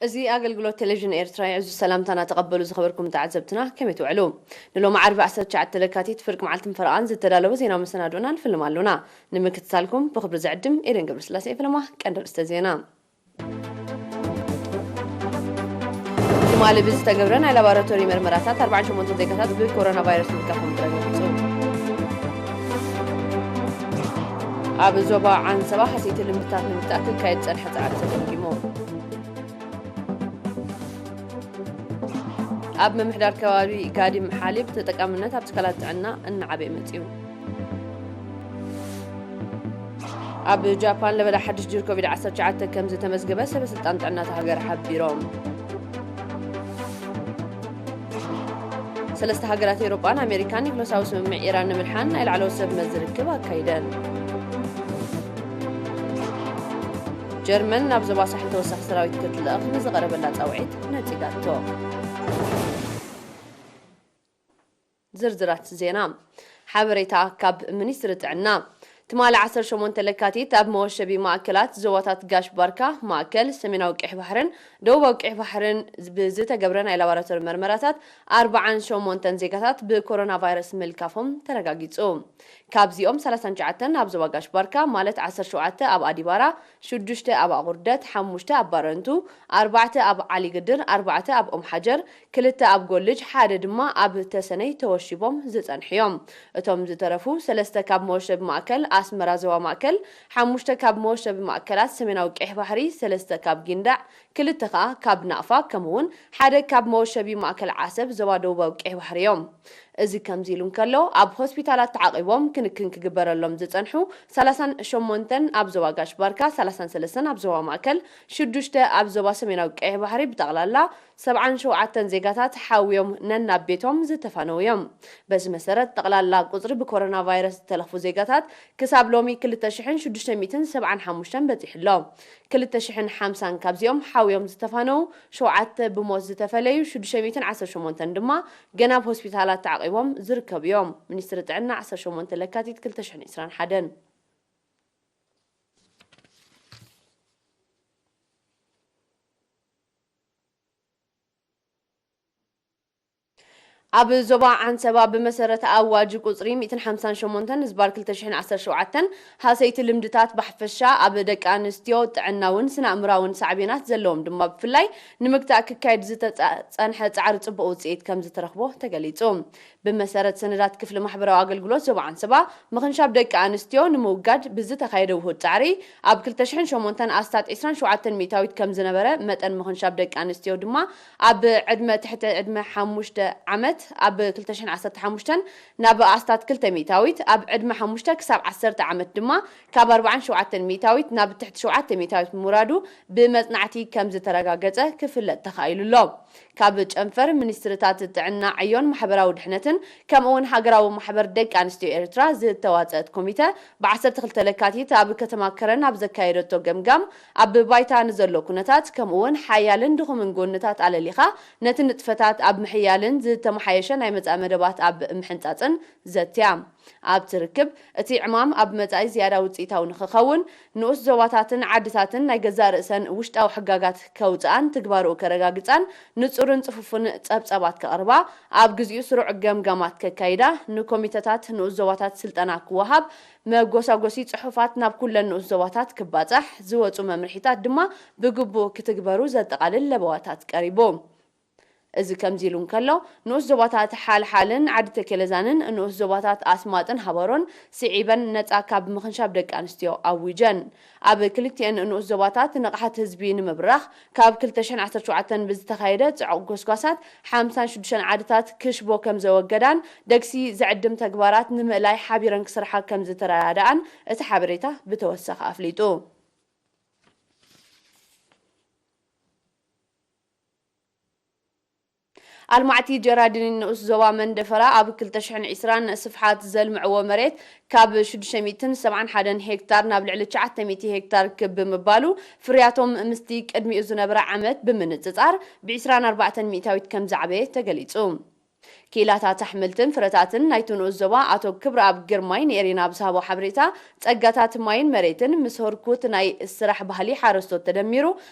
እዚ ኣገልግሎት ቴሌቪዥን ኤርትራ እዩ። ዕዙዝ ሰላምታና ተቐበሉ ዝኸበርኩም ተዓዘብትና፣ ከመይ ትውዕሉ? ንሎሚ ዓርቢ ዓሰርተ ትሽዓተ ለካቲት ፍርቂ መዓልትን ፈረቓን ዝተዳለወ ዜናዊ መሰናድኦና ንፍልም ኣሉና። ንምክትታልኩም ብኽብሪ ዝዕድም ኤደን ገብረስላሴ። ፈለማ ቀንዲ ኣርእስተ ዜና። ትማሊ ብዝተገብረ ናይ ላቦራቶሪ መርመራታት ኣርባዓን ሸሞንተን ዜጋታት ብኮሮና ቫይረስ ምልካፎም ተረጋጊጹ። ኣብ ዞባ ዓንሰባ ሓሰይቲ ልምድታት ንምግታእ ክካየድ ዝጸንሐ ጻዕሪ ተገምጊሙ። ኣብ ምምሕዳር ከባቢ ጋዲም ሓሊብ ተጠቃምነት ኣብ ትካላት ጥዕና እናዓበየ መጺኡ። ኣብ ጃፓን ለበዳ ሓድሽ ዙር ኮቪድ ዓሰርተ ትሽዓተ ከም ዝተመዝገበ ሰበ ስልጣን ጥዕና እታ ሃገር ሓቢሮም። ሰለስተ ሃገራት ኤውሮጳን ኣሜሪካን ኒክሎሳዊ ስምምዕ ኢራን ንምድሓን ናይ ላዕለዎት ሰብ መዚ ርክብ ኣካይደን። ጀርመን ናብ ዞባ ሳሕል ተወሳኺ ሰራዊት ክትልእኽ ንዝቐረበላ ጻውዒት ነጺጋቶ። ዝርዝራት ዜና። ሓበሬታ ካብ ሚኒስትሪ ጥዕና። ትማሊ ዓሰርተ ሸሞንተ ለካቲት ኣብ መወሸቢ ማእከላት ዞባታት ጋሽ ባርካ፣ ማእከል፣ ሰሜናዊ ቀይሕ ባሕርን ደቡባዊ ቀይሕ ባሕርን ብዝተገብረ ናይ ላቦራቶሪ መርመራታት ኣርባዓን ሸሞንተን ዜጋታት ብኮሮና ቫይረስ ምልካፎም ተረጋጊጹ። ካብዚኦም ሰላሳን ትሽዓተን ኣብ ዞባ ጋሽ ባርካ፣ ማለት ዓሰርተ ሸውዓተ ኣብ ኣዲባራ፣ ሽዱሽተ ኣብ ኣቑርደት፣ ሓሙሽተ ኣብ ባረንቱ፣ ኣርባዕተ ኣብ ዓሊ ግድር፣ ኣርባዕተ ኣብ ኦም ሓጀር፣ ክልተ ኣብ ጎልጅ፣ ሓደ ድማ ኣብ ተሰነይ ተወሺቦም ዝጸንሑ እዮም። እቶም ዝተረፉ ሰለስተ ካብ መወሸቢ ማእከል ኣስመራ ዞባ ማእከል፣ ሓሙሽተ ካብ መወሸቢ ማእከላት ሰሜናዊ ቀይሕ ባሕሪ፣ ሰለስተ ካብ ጊንዳዕ፣ ክልተ ከኣ ካብ ናቕፋ፣ ከምኡ'ውን ሓደ ካብ መወሸቢ ማእከል ዓሰብ ዞባ ደቡባዊ ቀይሕ ባሕሪ እዮም። እዚ ከምዚ ኢሉ እንከሎ፣ ኣብ ሆስፒታላት ተዓቒቦም ክንክን ክግበረሎም ዝጸንሑ ሰላሳን ሸሞንተን ኣብ ዞባ ጋሽ ባርካ፣ ሰላሳን ሰለስተን ኣብ ዞባ ማእከል፣ ሽዱሽተ ኣብ ዞባ ሰሜናዊ ቀይሕ ባሕሪ፣ ብጠቕላላ ሰብዓን ሸውዓተን ዜጋታት ሓውዮም ነናብ ቤቶም ዝተፋነዉ እዮም። በዚ መሰረት፣ ጠቕላላ ቁጽሪ ብኮሮና ቫይረስ ዝተለኽፉ ዜጋታት ክሳብ ሎሚ ክልተ ሽሕን ሽዱሽተ ሚእትን ሰብዓን ሓሙሽተን በጺሑ ኣሎ። ክልተ ሽሕን ሓምሳን ካብዚኦም ሓውዮም ዝተፋነዉ፣ ሸውዓተ ብሞት ዝተፈለዩ፣ ሽዱሽተ ሚእትን ዓሰርተ ሸሞንተን ድማ ገና ኣብ ሆስፒታላት ተዓቒቦም ዝርከቡ እዮም። ሚኒስትሪ ጥዕና ዓሰርተ ሸሞንተ ለካቲት ክልተ ሽሕን ዕስራን ሓደን። ኣብ ዞባ ዓንሰባ ብመሰረት ኣዋጅ ቁጽሪ ሚእትን ሓምሳን ሸሞንተን ዝባር ክልተ ሽሕን ዓሰርተ ሸውዓተን ሃሰይቲ ልምድታት ብሓፈሻ ኣብ ደቂ ኣንስትዮ ጥዕናውን ስነ ኣእምራውን ሳዕቤናት ዘለዎም ድማ ብፍላይ ንምግታእ ክካየድ ዝተጸ-፣ ጸንሐ ጻዕሪ ጽቡቕ ውጽኢት ከም ዝተረኽቦ ተገሊጹ። ብመሰረት ሰነዳት ክፍሊ ማሕበራዊ ኣገልግሎት ዞባ ዓንሰባ፣ ምኽንሻብ ደቂ ኣንስትዮ ንምውጋድ ብዝተኻየደ ውሁድ ጻዕሪ፣ ኣብ ክልተ ሽሕን ሸሞንተን ኣስታት ዕስራን ሸውዓተን ሚእታዊት ከም ዝነበረ መጠን ምኽንሻብ ደቂ ኣንስትዮ ድማ፣ ኣብ ዕድመ ትሕቲ ዕድመ ሓሙሽተ ዓመት ኣብ ክልተ ሽሕን ዓሰርተ ሓሙሽተን ናብ ኣስታት ክልተ ሚእታዊት፣ ኣብ ዕድመ ሓሙሽተ ክሳብ ዓሰርተ ዓመት ድማ ካብ ኣርባዓን ሸውዓተን ሚእታዊት ናብ ትሕቲ ሸውዓተ ሚእታዊት ምውራዱ ብመጽናዕቲ ከም ዝተረጋገጸ ክፍለጥ ተኻኢሉ ኣሎ። ካብ ጨንፈር ሚኒስትርታት ጥዕና፣ ዕዮን ማሕበራዊ ድሕነትን ከምኡ'ውን ሃገራዊ ማሕበር ደቂ ኣንስትዮ ኤርትራ ዝተዋጸአት ኮሚተ ብዓሰርተ ክልተ ለካቲት ኣብ ከተማ ከረን ኣብ ዘካየደቶ ገምጋም፣ ኣብ ባይታ ንዘሎ ኩነታት ከምኡ'ውን ሓያልን ድኹምን ጎንታት ኣለሊኻ ነቲ ንጥፈታት ኣብ ምሕያልን ዝተመሓየሸ ናይ መጻኢ መደባት ኣብ ምሕንጻጽን ዘትያ። ኣብቲ ርክብ፣ እቲ ዕማም ኣብ መጻኢ ዝያዳ ውጽኢታዊ ንኽኸውን፣ ንኡስ ዞባታትን ዓድታትን ናይ ገዛእ ርእሰን ውሽጣዊ ሕጋጋት ከውጽኣን ትግባርኡ ከረጋግጻን ንጹርን ጽፉፍን ጸብጻባት ከቕርባ፣ ኣብ ግዚኡ ስሩዕ ገምጋማት ከካይዳ፣ ንኮሚተታት ንኡስ ዞባታት ስልጠና ክወሃብ፣ መጎሳጎሲ ጽሑፋት ናብ ኩለን ንኡስ ዞባታት ክባጻሕ፣ ዝወጹ መምርሒታት ድማ ብግቡእ ክትግበሩ ዘጠቓልል ለበዋታት ቀሪቡ። እዚ ከምዚ ኢሉ እንከሎ፣ ንኡስ ዞባታት ሓልሓልን ዓዲ ተከለዛንን ንኡስ ዞባታት ኣስማጥን ሃበሮን ስዒበን ነጻ ካብ ምኽንሻብ ደቂ ኣንስትዮ ኣዊጀን። ኣብ ክልቲኤን ንኡስ ዞባታት ንቕሓት ህዝቢ ንምብራኽ፣ ካብ ክልተ ሽሕን ዓሰርተ ሸውዓተን ብዝተኻየደ ጽዑቕ ጎስጓሳት፣ ሓምሳን ሽዱሽተን ዓድታት ክሽቦ ከም ዘወገዳን፣ ደግሲ ዘዕድም ተግባራት ንምእላይ ሓቢረን ክሰርሓ ከም ዝተረዳድኣን እቲ ሓበሬታ ብተወሳኺ ኣፍሊጡ። ኣልማዕቲ ጀራዲን ንኡስ ዞባ መንደፈራ ኣብ ክልተ ሽሕን ዕስራን ስፍሓት ዘልምዕዎ መሬት ካብ ሽዱሽተ ሚእትን ሰብዓን ሓደን ሄክታር ናብ ልዕሊ ትሽዓተ ሚእቲ ሄክታር ክብ ብምባሉ፣ ፍርያቶም ምስቲ ቅድሚኡ ዝነበረ ዓመት ብምንጽጻር ብዕስራን ኣርባዕተን ሚእታዊት ከም ዝዓበየ ተገሊጹ። ክኢላታት ኣሕምልትን ፍረታትን ናይቲ ንኡስ ዞባ ኣቶ ክብረኣብ ግርማይ ንኤሪና ብዝሃቦ ሓበሬታ፣ ጸጋታት ማይን መሬትን ምስ ህርኩት ናይ ስራሕ ባህሊ ሓረስቶት ተደሚሩ፣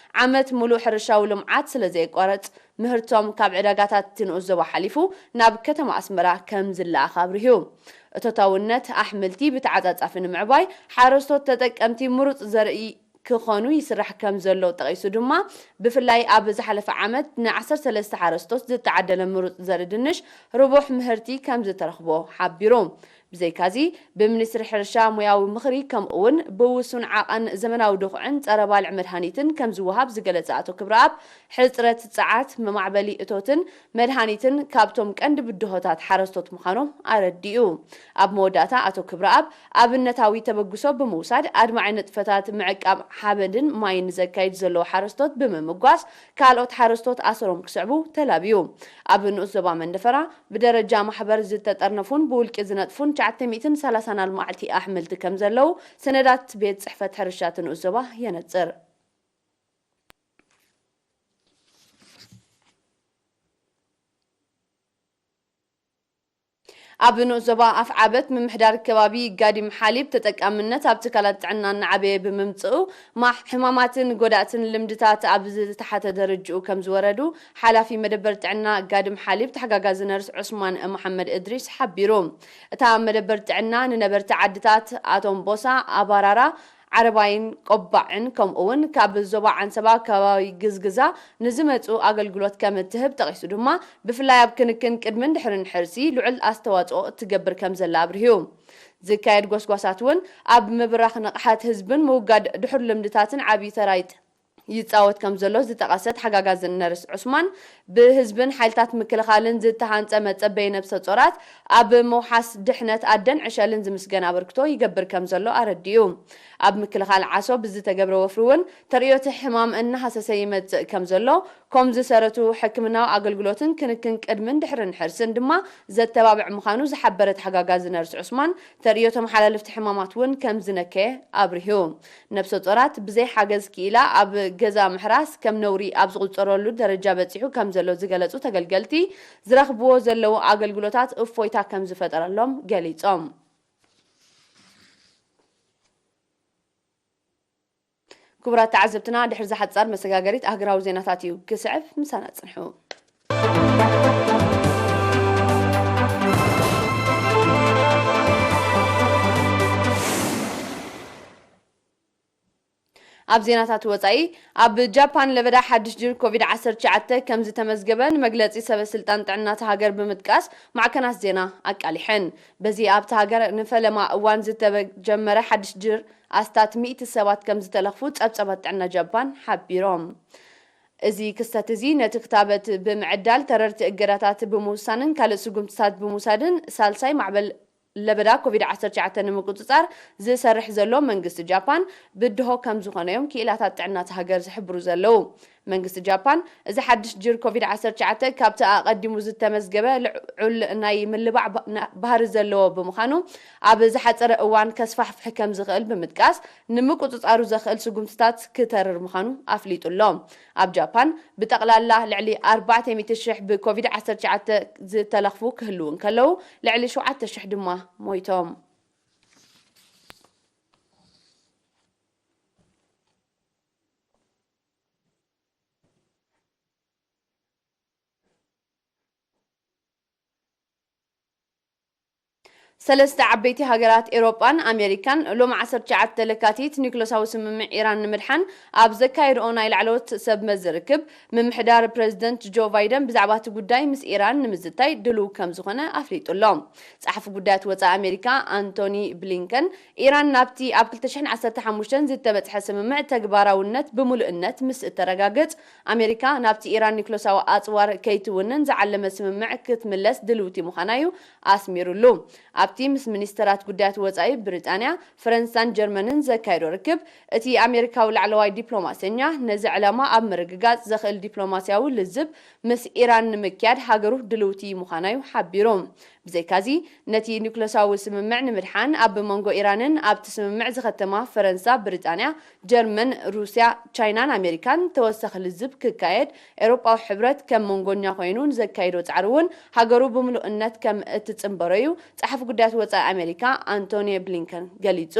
ዓመት ሙሉእ ሕርሻዊ ልምዓት ስለ ዘየቋረጽ፣ ምህርቶም ካብ ዕዳጋታት እቲ ንኡስ ዞባ ሓሊፉ ናብ ከተማ ኣስመራ ከም ዝለኣኽ ኣብሪሁ። እቶታውነት ኣሕምልቲ ብተዓጻጻፊ ንምዕባይ፣ ሓረስቶት ተጠቀምቲ ምሩጽ ዘርኢ ክኾኑ ይስራሕ ከም ዘሎ ጠቒሱ ድማ፣ ብፍላይ ኣብ ዝሓለፈ ዓመት ን ዓሰርተ ሰለስተ ሓረስቶት ዝተዓደለ ምሩጽ ዘርኢ ድንሽ ርቡሕ ምህርቲ ከም ዝተረኽቦ ሓቢሩ። ብዘይካዚ፣ ብሚኒስትሪ ሕርሻ ሞያዊ ምኽሪ፣ ከምኡ እውን ብውሱን ዓቐን ዘመናዊ ድኹዕን ጸረ ባልዕ መድሃኒትን ከም ዝወሃብ ዝገለጸ ኣቶ ክብረኣብ፣ ሕጽረት ጸዓት፣ መማዕበሊ እቶትን መድሃኒትን ካብቶም ቀንዲ ብድሆታት ሓረስቶት ምዃኖም ኣረዲኡ። ኣብ መወዳእታ ኣቶ ክብረኣብ፣ ኣብነታዊ ተበግሶ ብምውሳድ፣ ኣድማዒ ንጥፈታት ምዕቃብ ሓመድን ማይን ዘካይድ ዘለዉ ሓረስቶት ብምምጓስ፣ ካልኦት ሓረስቶት ኣሰሮም ክስዕቡ ተላብዩ። ኣብ ንኡስ ዞባ መንደፈራ፣ ብደረጃ ማሕበር ዝተጠርነፉን ብውልቂ ዝነጥፉን ትሽዓተ ሚእትን ሰላሳን ኣልማዕቲ ኣሕምልቲ ከም ዘለዉ ሰነዳት ቤት ጽሕፈት ሕርሻ እቲ ንኡስ ዞባ የነጽር። ኣብ ንኡስ ዞባ ኣፍዓበት ምምሕዳር ከባቢ ጋዲም ሓሊብ ተጠቃምነት ኣብ ትካላት ጥዕና እናዓበየ ብምምጽኡ፣ ማሕ-፣ ሕማማትን ጎዳእትን ልምድታት ኣብ ዝተሓተ ደረጅኡ ከም ዝወረዱ ሓላፊ መደበር ጥዕና ጋዲም ሓሊብ ተሓጋጋዚ ነርስ ዑስማን መሓመድ እድሪስ ሓቢሩ። እታ መደበር ጥዕና ንነበርቲ ዓድታት ኣቶምቦሳ፣ ኣባራራ፣ ዓረባይን ቆባዕን፣ ከምኡ እውን ካብ ዞባ ዓንሰባ ከባቢ ግዝግዛ ንዝመጹ ኣገልግሎት ከም እትህብ ጠቒሱ ድማ፣ ብፍላይ ኣብ ክንክን ቅድምን ድሕርን ሕርሲ ልዑል ኣስተዋጽኦ እትገብር ከም ዘላ ኣብሪሁ። ዝካየድ ጎስጓሳት እውን ኣብ ምብራኽ ንቕሓት ህዝብን ምውጋድ ድሑር ልምድታትን ዓብዪ ተራ ይጥ-፣ ይጻወት ከም ዘሎ ዝጠቐሰት ሓጋጋዝን ነርስ ዑስማን፣ ብህዝብን ሓይልታት ምክልኻልን ዝተሃንጸ መጸበይ ነብሰ ጾራት ኣብ ምውሓስ ድሕነት ኣደን ዕሸልን ዝምስገን ኣበርክቶ ይገብር ከም ዘሎ ኣረዲኡ። ኣብ ምክልኻል ዓሶ ብዝተገብረ ወፍሪ እውን ተርእዮቲ ሕማም እናሃሰሰ ይመጽእ ከም ዘሎ፣ ኮም ዝሰረቱ ሕክምናዊ ኣገልግሎትን ክንክን ቅድምን ድሕርን ሕርስን ድማ ዘተባብዕ ምዃኑ ዝሓበረት ሓጋጋዚ ነርስ ዑስማን፣ ተርእዮ ተመሓላለፍቲ ሕማማት እውን ከም ዝነከየ ኣብሪሁ። ነብሰ ጾራት ብዘይ ሓገዝ ክኢላ ኣብ ገዛ ምሕራስ ከም ነውሪ ኣብ ዝቑጸረሉ ደረጃ በጺሑ ከም ዘሎ ዝገለጹ ተገልገልቲ፣ ዝረኽብዎ ዘለዉ ኣገልግሎታት እፎይታ ከም ዝፈጠረሎም ገሊጾም። ክቡራት ተዓዘብትና፣ ድሕሪ ዝሓጻር መሰጋገሪት ኣህግራዊ ዜናታት እዩ ክስዕብ፣ ምሳና ጽንሑ። ኣብ ዜናታት ወጻኢ፣ ኣብ ጃፓን ለበዳ ሓድሽ ጅር ኮቪድ ዓሰርተ ትሽዓተ ከም ዝተመዝገበ ንመግለጺ ሰበ ስልጣን ጥዕና እታ ሃገር ብምጥቃስ ማዕከናት ዜና ኣቃሊሐን። በዚ ኣብታ ሃገር ንፈለማ እዋን ዝተጀመረ ሓድሽ ጅር ኣስታት ሚእቲ ሰባት ከም ዝተለኽፉ ጸብጸባት ጥዕና ጃፓን ሓቢሮም። እዚ ክስተት እዚ ነቲ ክታበት ብምዕዳል፣ ተረርቲ እገዳታት ብምውሳንን ካልእ ስጉምትታት ብምውሳድን ሳልሳይ ማዕበል ለበዳ ኮቪድ ዓሰርተ ትሽዓተ ንምቁጽጻር ዝሰርሕ ዘሎ መንግስቲ ጃፓን ብድሆ ከም ዝኾነ እዮም ክኢላታት ጥዕና እታ ሃገር ዝሕብሩ ዘለዉ። መንግስቲ ጃፓን፣ እዚ ሓድሽ ጅር ኮቪድ ዓሰርተ ትሽዓተ ካብቲ ኣቐዲሙ ዝተመዝገበ ልዑል ናይ ምልባዕ ባ-፣ ና-፣ ባህሪ ዘለዎ ብምዃኑ፣ ኣብ ዝሓጸረ እዋን ከስፋሕፍሕ ከም ዝኽእል ብምጥቃስ፣ ንምቁጽጻሩ ዘኽእል ስጉምትታት ክተርር ምዃኑ ኣፍሊጡ ኣሎ። ኣብ ጃፓን ብጠቕላላ ልዕሊ ኣርባዕተ ሚእቲ ሽሕ ብኮቪድ ዓሰርተ ትሽዓተ ዝተለኽፉ ክህልዉ እንከለዉ፣ ልዕሊ ሸውዓተ ሽሕ ድማ ሞይቶም። ሰለስተ ዓበይቲ ሃገራት ኤውሮጳን ኣሜሪካን ሎም ዓሰርተ ትሽዓተ ለካቲት ኒክሎሳዊ ስምምዕ ኢራን ንምድሓን ኣብ ዘካየድኦ ናይ ላዕለዎት ሰብ መዚ ርክብ፣ ምምሕዳር ፕረዚደንት ጆ ባይደን ብዛዕባ እቲ ጉዳይ ምስ ኢራን ንምዝታይ ድሉው ከም ዝኾነ ኣፍሊጡ ኣሎ። ጸሓፊ ጉዳያት ወጻኢ ኣሜሪካ ኣንቶኒ ብሊንከን፣ ኢራን ናብቲ ኣብ ክልተ ሽሕን ዓሰርተ ሓሙሽተን ዝተበጽሐ ስምምዕ ተግባራውነት ብምሉእነት ምስ እተረጋግጽ፣ ኣሜሪካ ናብቲ ኢራን ኒክሎሳዊ ኣጽዋር ከይትውንን ዝዓለመ ስምምዕ ክትምለስ ድልውቲ ምዃና እዩ ኣስሚሩሉ። ኣብቲ ምስ ሚኒስተራት ጉዳያት ወጻኢ ብሪጣንያ፣ ፈረንሳን ጀርመንን ዘካየዶ ርክብ፣ እቲ ኣሜሪካዊ ላዕለዋይ ዲፕሎማሰኛ ነዚ ዕላማ ኣብ ምርግጋጽ ዘኽእል ዲፕሎማስያዊ ልዝብ ምስ ኢራን ንምክያድ ሃገሩ ድልውቲ ምዃና እዩ ሓቢሩ። ብዘይካዚ፣ ነቲ ኒውክለሳዊ ስምምዕ ንምድሓን ኣብ መንጎ ኢራንን ኣብቲ ስምምዕ ዝኸተማ ፈረንሳ፣ ብሪጣንያ፣ ጀርመን፣ ሩስያ፣ ቻይናን ኣሜሪካን ተወሳኺ ልዝብ ክካየድ ኤውሮጳዊ ሕብረት ከም መንጎኛ ኮይኑ ንዘካይዶ ጻዕሪ እውን ሃገሩ ብምሉእነት ከም እትጽንበሮ እዩ ጸሓፊ ጉዳያት ወጻኢ ኣሜሪካ ኣንቶኒ ብሊንከን ገሊጹ።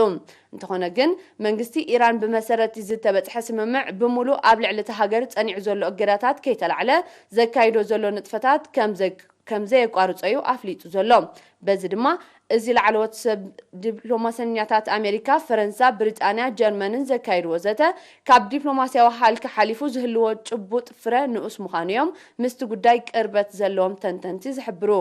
እንተኾነ ግን፣ መንግስቲ ኢራን ብመሰረት ዝተበጽሐ ስምምዕ ብምሉእ ኣብ ልዕሊ እታ ሃገር ጸኒዑ ዘሎ እገዳታት ከይተላዕለ ዘካይዶ ዘሎ ንጥፈታት ከም ዘ-፣ ከም ዘየቋርጾ እዩ ኣፍሊጡ ዘሎ። በዚ ድማ፣ እዚ ላዕለዎት ሰብ ዲፕሎማሰኛታት ኣሜሪካ፣ ፈረንሳ፣ ብሪጣንያ፣ ጀርመንን ዘካይድዎ ዘተ፣ ካብ ዲፕሎማስያዊ ሃልኪ ሓሊፉ ዝህልዎ ጭቡጥ ፍረ ንኡስ ምዃኑ እዮም ምስቲ ጉዳይ ቅርበት ዘለዎም ተንተንቲ ዝሕብሩ።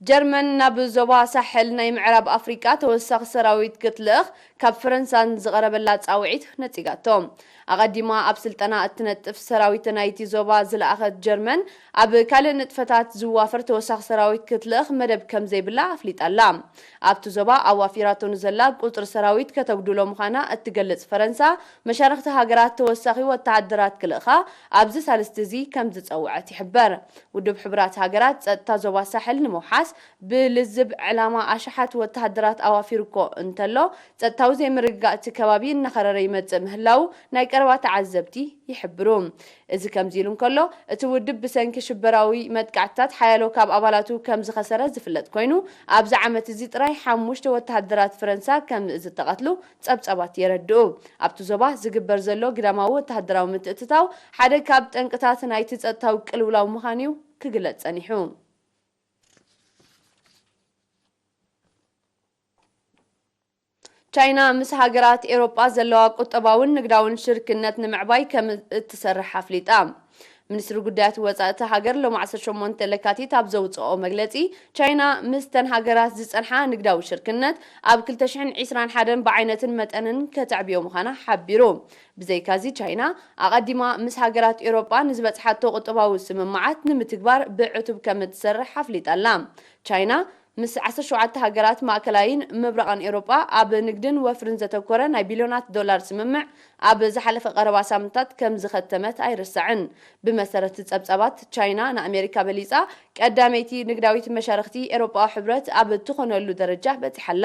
ጀርመን ናብ ዞባ ሳሕል ናይ ምዕራብ ኣፍሪቃ ተወሳኺ ሰራዊት ክትልእኽ ካብ ፈረንሳን ዝቐረበላ ጻውዒት ነጺጋቶ። ኣቐዲማ ኣብ ስልጠና እትነጥፍ ሰራዊት ናይቲ ዞባ ዝለኣኸት ጀርመን፣ ኣብ ካልእ ንጥፈታት ዝዋፈር ተወሳኺ ሰራዊት ክትልእኽ መደብ ከም ዘይብላ ኣፍሊጣ ኣላ። ኣብቲ ዞባ ኣዋፊራቶ ንዘላ ቁጽሪ ሰራዊት ከተጉድሎ ምዃና እትገልጽ ፈረንሳ፣ መሻርኽቲ ሃገራት ተወሳኺ ወተሃደራት ክልእኻ ኣብዚ ሳልስቲ እዚ ከም ዝጸውዐት ይሕበር። ውድብ ሕቡራት ሃገራት ጸጥታ ዞባ ሳሕል ንምውሓስ ብልዝብ ዕላማ ኣሽሓት ወተሃደራት ኣዋፊሩ እኮ እንተሎ፣ ጸጥታዊ ዘይምርግጋእ እቲ ከባቢ እናኸረረ ይመጽእ ምህላዉ ናይ ቀረባ ተዓዘብቲ ይሕብሩ። እዚ ከምዚ ኢሉ እንከሎ፣ እቲ ውድብ ብሰንኪ ሽበራዊ መጥቃዕትታት ሓያሎ ካብ ኣባላቱ ከም ዝኸሰረ ዝፍለጥ ኮይኑ፣ ኣብዚ ዓመት እዚ ጥራይ ሓሙሽተ ወተሃደራት ፈረንሳ ከም ዝተቐትሉ ጸብጻባት የረድኡ። ኣብቲ ዞባ ዝግበር ዘሎ ግዳማዊ ወተሃደራዊ ምትእትታው ሓደ ካብ ጠንቅታት ናይቲ ጸጥታዊ ቅልውላው ምዃኑ እዩ ክግለጽ ጸኒሑ። ቻይና ምስ ሃገራት ኤውሮጳ ዘለዋ ቁጠባውን ንግዳውን ሽርክነት ንምዕባይ ከም እትሰርሕ ኣፍሊጣ። ሚኒስትሪ ጉዳያት ወጻኢ እታ ሃገር ሎም ዓሰርተ ሸሞንተ ለካቲት ኣብ ዘውጽኦ መግለጺ፣ ቻይና ምስተን ሃገራት ዝጸንሓ ንግዳዊ ሽርክነት ኣብ ክልተ ሽሕን ዕስራን ሓደን ብዓይነትን መጠንን ከተዕብዮ ምዃና ሓቢሩ። ብዘይካዚ፣ ቻይና ኣቐዲማ ምስ ሃገራት ኤውሮጳ ንዝበጽሓቶ ቁጠባዊ ስምምዓት ንምትግባር ብዕቱብ ከም እትሰርሕ ኣፍሊጣ ኣላ። ቻይና ምስ ዓሰርተ ሸውዓተ ሃገራት ማእከላይን ምብራቕን ኤውሮጳ ኣብ ንግድን ወፍርን ዘተኮረ ናይ ቢልዮናት ዶላር ስምምዕ ኣብ ዝሓለፈ ቀረባ ሳምንታት ከም ዝኸተመት ኣይርሳዕን። ብመሰረት ጸብጻባት፣ ቻይና ንኣሜሪካ በሊጻ ቀዳመይቲ ንግዳዊት መሻርኽቲ ኤውሮጳዊ ሕብረት ኣብ እትኾነሉ ደረጃ በጺሓ ኣላ።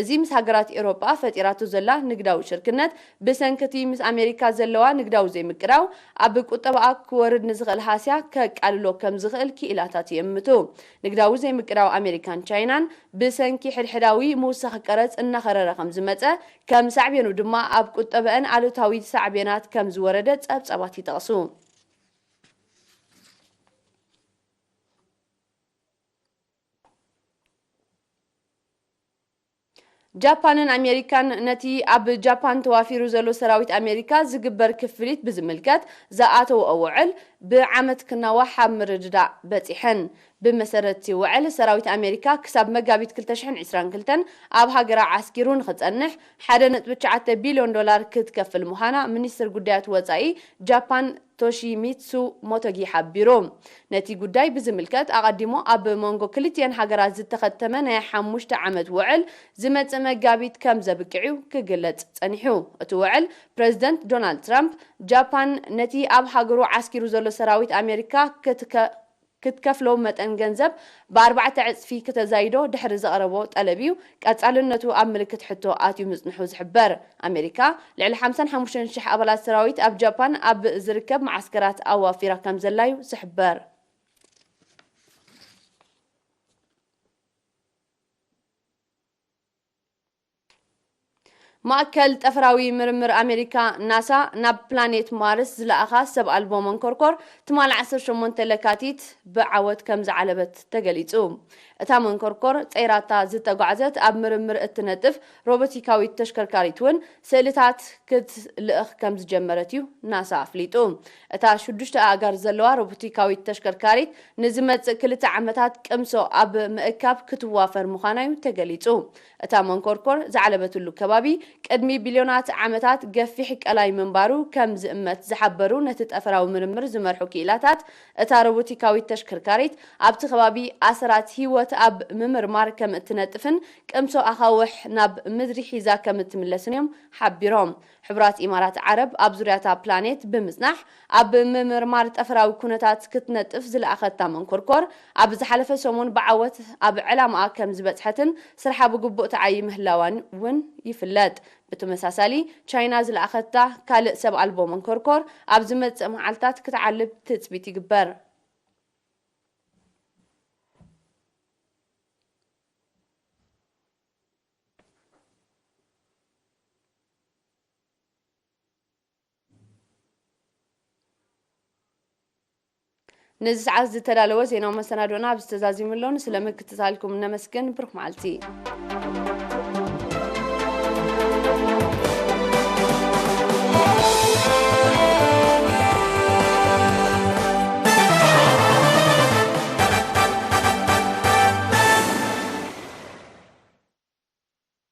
እዚ ምስ ሃገራት ኤውሮጳ ፈጢራቶ ዘላ ንግዳዊ ሽርክነት፣ ብሰንኪ እቲ ምስ ኣሜሪካ ዘለዋ ንግዳዊ ዘይምቅዳው፣ ኣብ ቁጠባኣ ክወርድ ንዝኽእል ሃስያ ከቃልሎ ከም ዝኽእል ክኢላታት ይእምቱ። ንግዳዊ ዘይምቅዳው ኣሜሪካን ቻይናን ብሰንኪ ሕድሕዳዊ ምውሳኽ ቀረጽ እናኸረረ ከም ዝመጸ፣ ከም ሳዕቤኑ ድማ ኣብ ቁጠበአን ኣሉታዊ ሳዕቤናት ከም ዝወረደ ጸብጻባት ይጠቕሱ። ጃፓንን ኣሜሪካን ነቲ ኣብ ጃፓን ተዋፊሩ ዘሎ ሰራዊት ኣሜሪካ ዝግበር ክፍሊት ብዝምልከት ዝኣተወኦ ውዕል ብዓመት ክናዋሕ ኣብ ምርድዳእ በጺሐን። ብመሰረት እቲ ውዕል፣ ሰራዊት ኣሜሪካ ክሳብ መጋቢት ክልተ ሽሕን ዕስራን ክልተን ኣብ ሃገራ ዓስኪሩ ንኽጸንሕ ሓደ ነጥቢ ትሽዓተ ቢልዮን ዶላር ክትከፍል ምዃና ሚኒስትር ጉዳያት ወጻኢ ጃፓን ቶሺሚትሱ ሞቶጊ ሓቢሩ። ነቲ ጉዳይ ብዝምልከት፣ ኣቐዲሙ ኣብ መንጎ ክልቲኤን ሃገራት ዝተኸተመ ናይ ሓሙሽተ ዓመት ውዕል ዝመጽእ መጋቢት ከም ዘብቅዕ እዩ ክግለጽ ጸኒሑ። እቲ ውዕል፣ ፕረዚደንት ዶናልድ ትራምፕ፣ ጃፓን ነቲ ኣብ ሃገሩ ዓስኪሩ ዘሎ ሰራዊት ኣሜሪካ ክትከ-፣ ክትከፍሎ መጠን ገንዘብ ብኣርባዕተ ዕጽፊ ክተዛይዶ ድሕሪ ዘቕረቦ ጠለብ እዩ ቀጻልነቱ ኣብ ምልክት ሕቶ ኣትዩ ምጽንሑ ዝሕበር። ኣሜሪካ ልዕሊ ሓምሳን ሓሙሽተን ሽሕ ኣባላት ሰራዊት ኣብ ጃፓን ኣብ ዝርከብ መዓስከራት ኣዋፊራ ከም ዘላ እዩ ዝሕበር። ማእከል ጠፈራዊ ምርምር ኣሜሪካ፣ ናሳ፣ ናብ ፕላኔት ማርስ ዝለኣኻ ሰብ ኣልቦ መንኮርኮር ትማሊ ዓሰርተ ሸሞንተ ለካቲት ብዓወት ከም ዝዓለበት ተገሊጹ። እታ መንኮርኮር ጸይራታ ዝተጓዕዘት ኣብ ምርምር እትነጥፍ ሮቦቲካዊት ተሽከርካሪት እውን ስእልታት ክትልእኽ ከም ዝጀመረት እዩ ናሳ ኣፍሊጡ። እታ ሽዱሽተ ኣእጋር ዘለዋ ሮቦቲካዊት ተሽከርካሪት ንዝመጽእ ክልተ ዓመታት ቅምሶ ኣብ ምእካብ ክትዋፈር ምዃና እዩ ተገሊጹ። እታ መንኮርኮር ዝዓለበትሉ ከባቢ ቅድሚ ቢልዮናት ዓመታት ገፊሕ ቀላይ ምንባሩ ከም ዝእመት ዝሓበሩ ነቲ ጠፈራዊ ምርምር ዝመርሑ ክኢላታት፣ እታ ሮቦቲካዊት ተሽከርካሪት ኣብቲ ከባቢ ኣሰራት ህይወት ኣብ ምምርማር ከም እትነጥፍን ቅምሶ ኣኻውሕ ናብ ምድሪ ሒዛ ከም እትምለስን እዮም ሓቢሮም። ሕቡራት ኢማራት ዓረብ ኣብ ዙርያታ ፕላኔት ብምጽናሕ፣ ኣብ ምምርማር ጠፈራዊ ኩነታት ክትነጥፍ ዝለኣኸታ መንኮርኮር፣ ኣብ ዝሓለፈ ሰሙን ብዓወት ኣብ ዕላማኣ ከም ዝበጽሐትን ስርሓ ብግቡእ ተዓይ ምህላዋን እውን ይፍለጥ። ብተመሳሳሊ፣ ቻይና ዝለኣኸታ ካልእ ሰብ ኣልቦ መንኮርኮር ኣብ ዝመጽእ መዓልታት ክትዓልብ ትጽቢት ይግበር። ነዚ ሰዓት ዝተዳለወ ዜናዊ መሰናዶና ኣብዚ ተዛዚሙ ኣሎ። ንስለ ምክትታልኩም እነመስግን። ብሩኽ መዓልቲ።